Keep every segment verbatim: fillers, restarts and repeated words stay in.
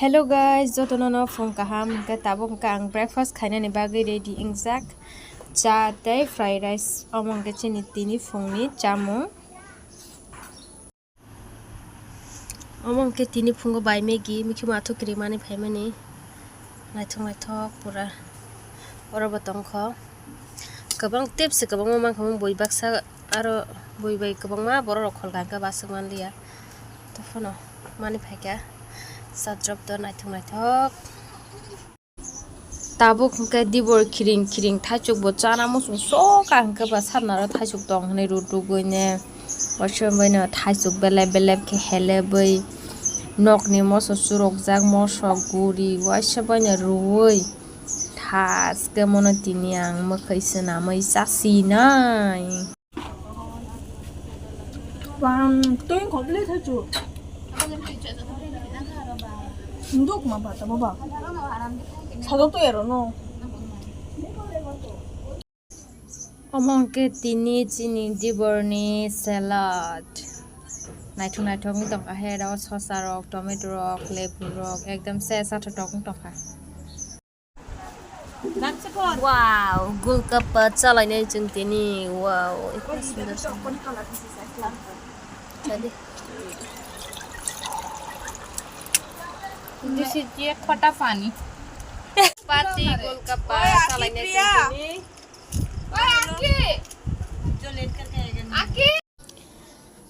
Hello guys, jotono no phung kaham. Hwnkhe tabuk hwnkhe ang breakfast khainani bagwi ready wngjak. Cha tei fried rice, omo hwnkhe chini tini phungni chamung. Omo hwnkhe tini phungo bai Maggi, mikhe mathok kirimani phaimani. Naithok naithok pura. Oro bo tongkho. Kwbang tepse kwbangma mankha, bui baksa aro bui bai kwbangma borok rok kholka hwnkhe basuk manliya. Tei phano mani phaikha satrop to naithok naithok. Tabuk hwnkhe dibor khiring khiring thaichuk bo chana muchung soka hwnkhe ba satnaro thaichuk tong hwnwi rw rwgwi ne. Waisa baino thaichuk belep belep khe helebwi nokni moso churokjak, moso guri waisa baino rwui thaske mono tini ang mwkhwi swnamwi chasinai. Bang, twi complete hai chu. Nduk ma bata baba. Sado to ero no. Omo hwnkhe tini chini diborni salad. Naithok naithok wng tongkha he, oro sosa rok, tomato rok, lebu rok, ekdom se sathok wng tongkha. Wow, golgappa chalainai chwng tini. Wow, ekta sundor sundor. Jadi. This is ye khota pani. Party golgappa chalainai chwng tini.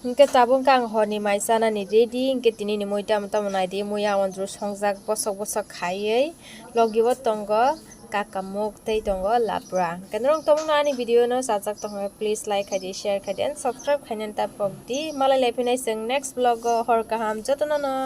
Hwnkhe tabuk khe ang horni mai chanani ready, hwnkhe tini ni mui tamo tamo naidi, mui ya ondru songjak bosok bosok khaiwi, logi o tongo kakamuk tei tongo lapra. Hwnkhe norok tongmung no ani video no chajak tongkha, please like khaidi, share khaidi and subscribe khainani ta pokdi. Malai lai phinai chwng next vlog o, hor kaham jotono no.